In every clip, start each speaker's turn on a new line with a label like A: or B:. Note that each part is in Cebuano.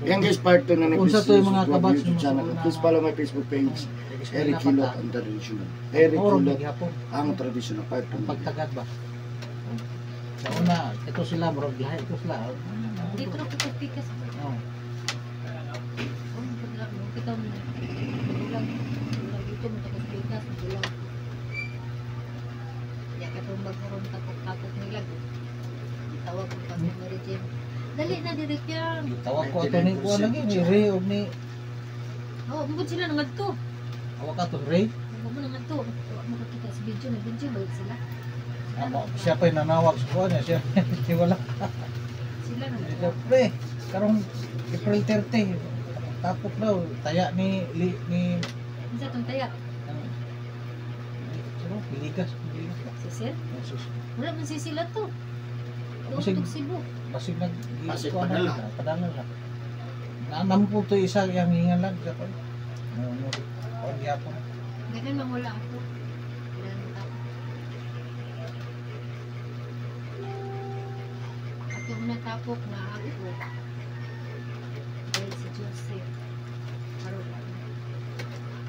A: Yan guys, part 2 na ng
B: Unsa to yung mga
A: subscribe
B: kabats
A: YouTube
B: mo
A: channel.
B: sa una?
A: Please follow my Facebook page, Eric Hilot ang traditional. Eric
B: Moro
A: Hilot
B: gihapon.
A: Ang traditional, part 2
B: Ang
A: na.
B: pagtagad ba? Sa una, ito sila, murag lahi ito sila.
C: Dito na ko pikas.
B: Oh.
C: Oh, kita mo. Bulang. Bulang dito mo takot pikas, bulang. Ya katong magkaroon takot-takot nila. Gitawag ko pag Mary Jane. Dali na diri kya.
B: Gitawag ko ato ni kuan lagi ni Ray og ni
C: Oh, mugod sila nangadto.
B: awak ato Ray.
C: Mugod mo nangadto. Wa mo kakita sa video na video ba sila?
B: Amo siya pa'y nanawag sa kuan niya siya. Di wala.
C: Sila
B: Siya,
C: nangadto.
B: pre, karong April 30 tapok daw taya ni li, ni
C: Unsa tong taya?
B: ang sino? Biligas, Biligas ba?
C: Si Sir?
B: Oh, sus.
C: Wala man si sila to.
B: Basig-
C: Doon Cebu.
B: Basig nag
A: Basig
B: kuan na,
A: padala.
B: Padala lang. Naampo to isa yang hingan lang sa kuan. No, no. Kuan gyapon.
C: Ganun man wala ako. Wala nang tao. Atong natapok na ako. Dahil si Joseph. Karon na.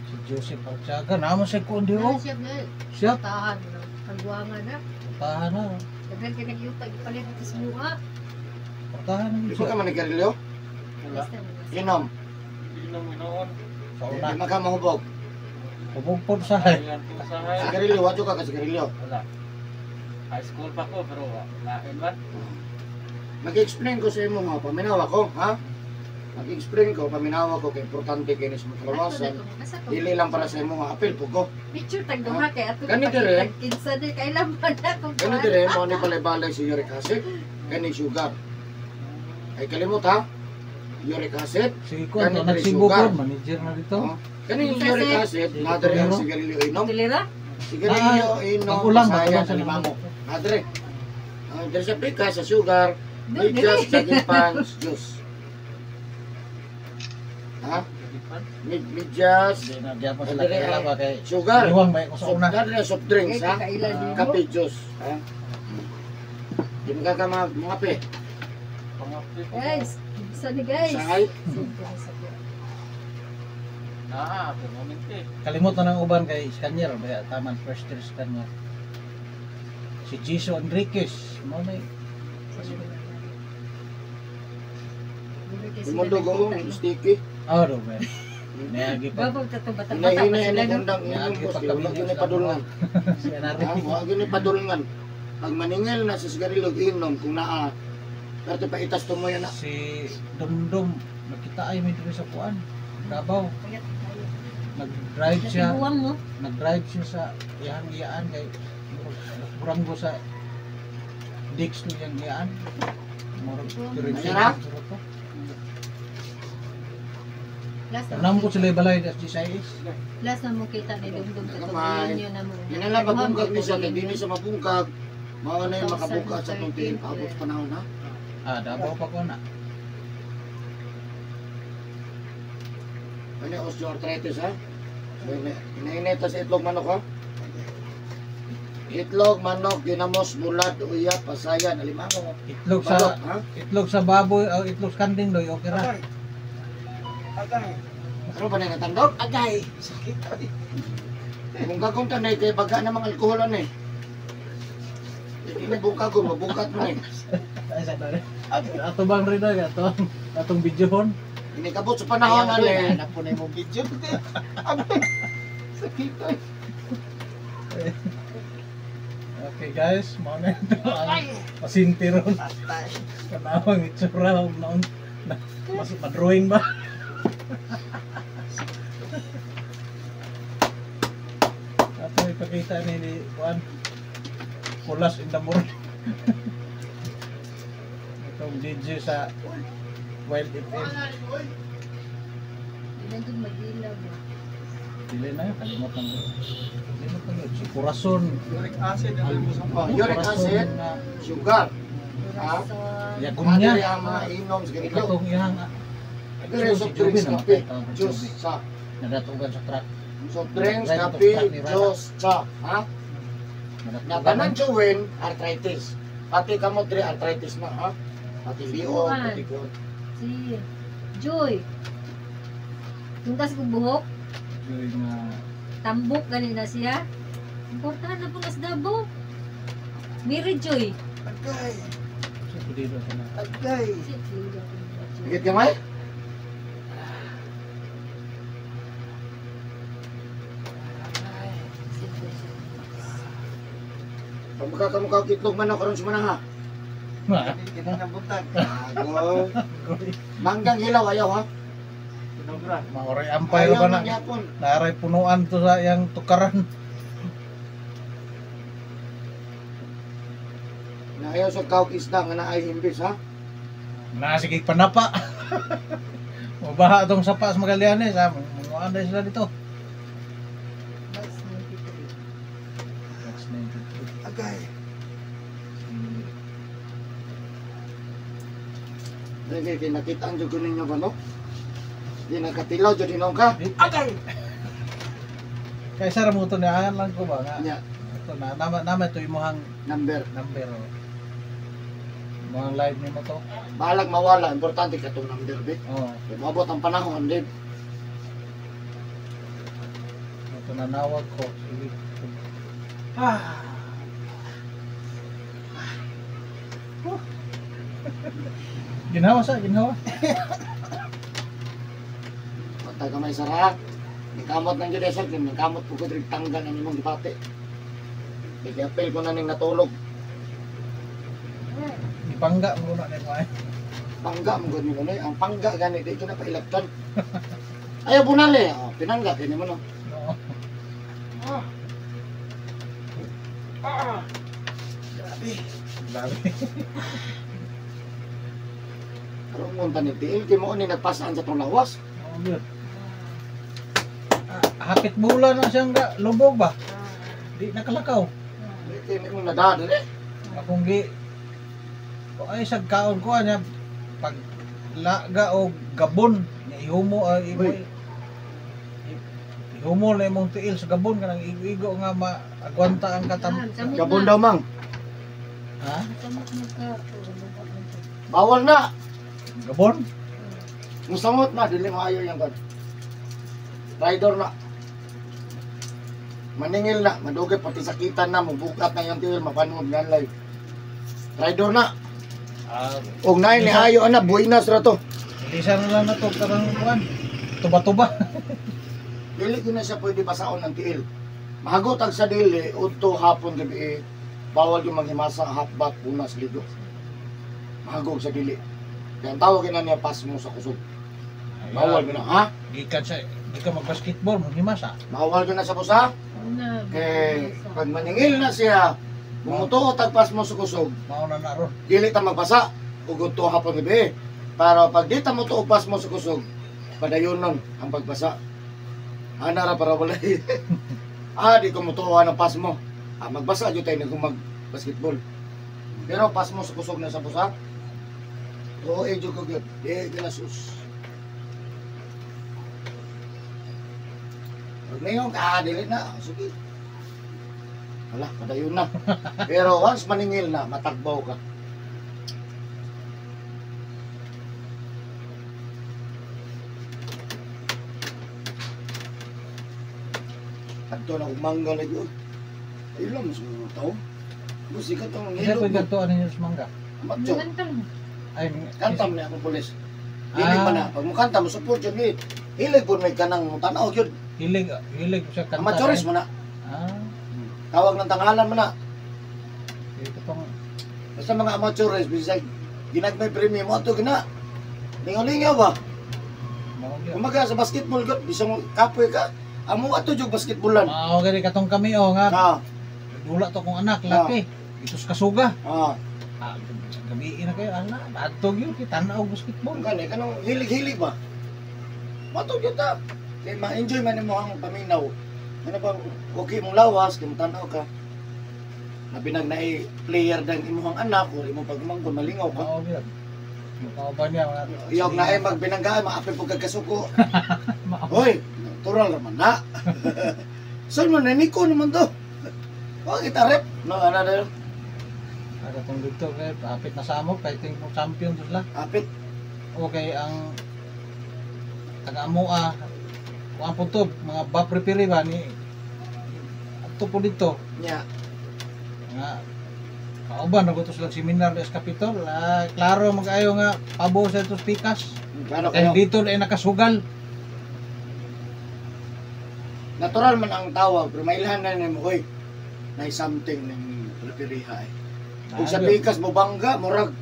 B: Si Joseph Archaga naman sa kuan di
C: Ano
B: oh.
C: siya ba?
B: Siya
C: Tahan na. Pagbuangan na.
B: tahan na.
C: Daghan ka nagyutag ipalit ito sa mua.
B: Tahan na
A: Di
B: siya.
A: ba ka manigarilyo?
D: Wala.
C: Basta mo na.
A: Inom.
D: Inom inoon.
B: Sa una,
A: Di man ka mahubog.
B: Pumugpod sa
D: Ayan po sa hay.
A: Sigarilyo, wadyo ka ka sigarilyo.
D: Wala. High school pa ko pero lain man.
A: Mag-explain ko sa imo mga paminawa ko, ha? Mag-explain ko, paminawa ko kay importante kay ni sa mga kalawasan.
C: Asa to?
A: Dili lang para sa imo nga apil po ko.
C: Picture tag duha kay ato.
A: Gani dire.
C: Kinsa di kay laman na kung
A: Gani dire mo ni balay-balay si uric acid, kani sugar. Ay kalimot ha. Uric acid,
B: Si kuan
A: Gani
B: to
A: diri
B: nagsibo
A: sugar.
B: ko manager na dito.
A: Oh. Kani uric acid,
B: Si
A: nadre ang
B: Tolero.
A: sigarilyo inom.
C: Tulira?
A: Sigarilyo inom,
B: Magulang,
A: masaya
B: magulang sa
A: limango. Nadre. Ang diri sa pika sa sugar,
C: Doon
A: medyas,
C: dire.
A: saging pans, juice. Ha?
D: Gagipan.
A: Medyas,
B: Hindi na gyapon sila
A: Diri,
B: kaila ba kay
A: sugar.
B: Liwang may ko sa
A: Soft,
B: una.
A: nadre soft drinks ha.
C: Kaila di mo.
A: Kape juice. Ha? Di mo ka mga mga pe.
D: Pangapi ko.
C: Guys, kinsa ni guys?
A: Sa ay,
D: Naa, permanente.
B: Kalimot na ng uban kay Scanner ba taman first year Scanner. Si Jiso Enriquez mo na
A: Mundo ko sticky.
B: Oh, do ba. Niagi pa
C: Babag ta to bata-bata pa
A: Hinahinay
C: sila
A: ni
C: no.
A: undang inom
B: Niagi
A: ko.
B: pa
A: Wag
B: kami
A: yun padulngan.
B: si Anari.
A: Ha? Wag yun padulngan. Pag maningil na sa sigarilyo inom kung naa. Pero pa itas tumoy na.
B: Si Dumdum nakita ay may diri sa kuan. Davao. Nag-drive siya,
C: Buwang mo.
B: nag-drive siya sa iyang iyaan kay Burango sa Dix no iyang iyaan. Murag
A: Ayan na?
B: to.
C: Last na.
B: Tanam ko sila balay das GCIS.
C: Last na mo kita ni Dumdum to
A: Kamay.
C: reunion na mo.
A: Yun na lang mabungkag ni siya kay dili siya mabungkag. Mao na yung makabungkag sa itong tiil paabot sa panahon ha.
B: Ah, Davao pa ko na.
A: Ano yung osteoarthritis ha? So, Inainita sa itlog manok ha? Itlog, manok, ginamos, bulad, uya, pasayan, alimango.
B: Itlog sa
A: Balok ha?
B: itlog sa baboy o itlog sa kanding doy okay ra.
E: Agay.
A: Ano ba na natandog?
E: Agay. Sakit. Ay.
A: Kung gagong tanay kay baga na mga alkohol ano eh. Hindi na bungkag ko, mabungkat mo na eh.
B: Ay sa dali. Ato bang rin na ato atong videohon.
A: Inikabot sa panahon
E: Ayaw
A: ano
E: ko,
A: eh.
E: Hanap ko na yung video. Agay. Sakit. Ay.
B: Okay guys, mao na ito ang pasinti ron.
E: Patay.
B: Kanawang itsura og naon na, mas ma-drawing ba? Ato ipakita ni Juan Kulas in the morning. Itong DJ sa Wild FM.
C: Di na jud magilaw.
B: Dili na, kalimot lang. Kalimot lang yun. Si Corazon.
E: Uric acid. Ano mo sa
A: Oh, uric
B: Corazon
A: acid,
B: na
A: sugar. Ha?
C: Corazon.
B: Yagunya.
A: Adiri ang mga inom sa ganito.
B: Katong iyang
A: Adiri
B: Si
A: soft
B: Joby
A: drinks,
B: na
A: kape,
B: matay tawag si
A: juice,
B: Joby.
A: sa.
B: Nadatugan sa truck.
A: Soft drinks,
B: Right,
A: kape,
B: truck ni Rana.
A: juice, cha. Ha? Na
B: Nadatugan.
A: tanan chewin, arthritis. Pati kamo diri arthritis na ha. Pati liog, pati kuwan.
C: Si Joy. Tungkas kong buhok,
B: Joy nga
C: tambok gani na siya. Importante na po nas Davao. Mary Joy.
E: Agay.
B: sa pudilo ka na.
E: Agay.
A: Higit gamay? Pamukha ka mukha itlog manok karon sa ha.
B: Ma.
E: Kini ng buntag.
A: Agoy. Manggang hilaw ayaw ha.
D: Sinobra.
B: Maoray ampay ra
A: Ayaw
B: ba na?
A: man gyapon.
B: Naaray punuan to sa iyang tukaran.
A: Na ayaw sa kaog isda nga naay himbis ha.
B: Na sige panapa. Mabaha tong sapa sa Magallanes ha. Manguan na sila dito.
C: Batch 93.
B: That's 93.
E: Agay.
A: Dili kay nakita ang jud ko ninyo ba no? Di nakatilaw jud hinom ka.
E: Agay.
B: Kaysa ra mo to niya lang ko ba nga.
A: Nya
B: Ito na nama nama ito imuhang
A: number.
B: number. Oh. Mga live nimo to.
A: Balag mawala importante katong number be.
B: Oh,
A: Kay moabot ang panahon di.
B: ito nanawag ko. Sige.
E: Ah.
B: Ginhawa sa, ginhawa.
A: Patay kamay sara. Ningkamot nang jud sir, kay ningkamot ko diri tanggal ang imong gibati. Kay apel ko na ning natulog.
B: Ipangga mo na nimo ay.
A: Pangga mo gud nimo ang pangga gani di ko na pailaptan. Ayaw bunali, oh, pinangga kini mo no.
B: No.
E: Ah. Ah. Grabe.
B: Grabe.
A: Karon mo tanin tiil kay mo ni nagpasaan sa tong lawas.
B: Oo, yun. Ah, hapit bula na siyang lubog ba? Di nakalakaw.
A: Di kay mo nadada eh.
B: Akong gi o ay sa kaon ko anya pag laga o gabon nga ihumo ay imo
A: Uy.
B: ihumo na imong tiil sa gabon kanang igo-igo nga maagwanta ang katam.
A: Gabon daw mang.
B: Ha?
C: Samot na ka.
A: Bawal na.
B: Gabon?
A: Musamot na dili maayo yang kon. Rider na. Maningil na, madugay pati sakitan na, mubukat na yung tiil, mapanood nga live. Rider na.
B: Ah,
A: Og naay ni ayo ana buinas ra to.
B: Lisa na lang na to karang kuan. Tuba-tuba.
A: Dili gyud na siya pwede basaon ng tiil. Mahagot ang sa dili udto hapon gabi eh, bawal yung manghimasa half bath punas ligo. Mahagog sa dili. Kaya ang tawag na niya pasmo sa kusog. Bawal gyud na ha?
B: Gikan sa gikan mag-basketball manghimasa.
A: Bawal gyud na sa busa.
C: Una.
A: Kay pag maningil na siya, bumutuo tag pasmo sa kusog,
B: Mao na na ron.
A: dili ta magbasa ug udto hapon gabi. Pero pag di ta mo pasmo sa kusog, padayon nun ang pagbasa. Ana ra para walay. Di ko mutuo ng pasmo. Ah, magbasa jud tayo nag mag basketball. Pero pasmo sa kusog na sa busa. Oo, eh, jud ko gyud. Di ginasus. Pag ngayon, dili na. Sige. Wala, padayon na. Pero once maningil na, matagbaw ka. Adto na umangga lagi. Oy. Ayun lang, mas mga tao. Gusi ka tong
B: Isa
A: hilog
B: ko
A: mo.
B: gantuan ninyo sa mangga.
A: Macho.
B: Ay,
A: Kanta mo na akong pulis. Hilig man na. Pag mo kanta mo, support yun. Eh. Hilig po may kanang tanaw yun.
B: Hilig, hilig sa kanta.
A: Amateurs mo na.
B: Ah,
A: Tawag ng tanghalan mo na.
B: ito pang
A: Basta mga amateurs, bisag ginagmay premium mo ato gina. Lingaw-lingaw ba?
B: mao gyud.
A: Kumaga sa basketball gyud, bisang kapoy ka. Amo ato jud basketballan.
B: Mao gani katong kami oh nga.
A: Ah,
B: Dula to kong anak, laki. Ito sa kasuga.
A: ah.
B: Ah, gabi na kayo, ala, adto gyud kita tanaw basketball.
A: Kung gani kanang hilig-hilig ba? Mato gyud ta. Kay ma-enjoy man nimo ang paminaw. Ano ba okay mong lawas kay tanaw ka. Nabinag na player dang imong anak or imong pagmangkon malingaw ka.
B: Mao gyud. Mao ba niya mga
A: Iyog na ay magbinanggaan, maapil po kagkasuko.
B: Mao.
A: Hoy, natural naman na. Saan mo, naniko naman to. Huwag kita rep. No, ano na yun?
B: Aga tong dito kay hapit na samok kay ting champion to sila.
A: Apit.
B: Okay ang taga amoa kuan po to, mga bap referee ba ni adto po dito
A: Nya.
B: nga kauban na to silang seminar sa Capitol. Ah, klaro magayo nga pabo sa ito pikas.
A: Klaro
B: kaya
A: kayo.
B: dito ay nakasugal.
A: Natural man ang tawag, pero mailhan na nimo, oy. Nay something ning reperiha eh. Ug sa pikas mo bangga, murag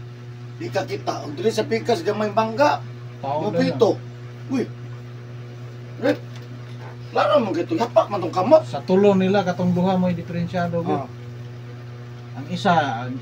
A: di ka kita. Ug diri sa pikas gamay bangga,
B: Tao
A: mo
B: na.
A: pito. Uy. Rep. Klaro mo gito, yapak man tong kamot.
B: Sa tulo nila katong duha mo diferensyado gyud.
A: Ah.
B: Ang isa ang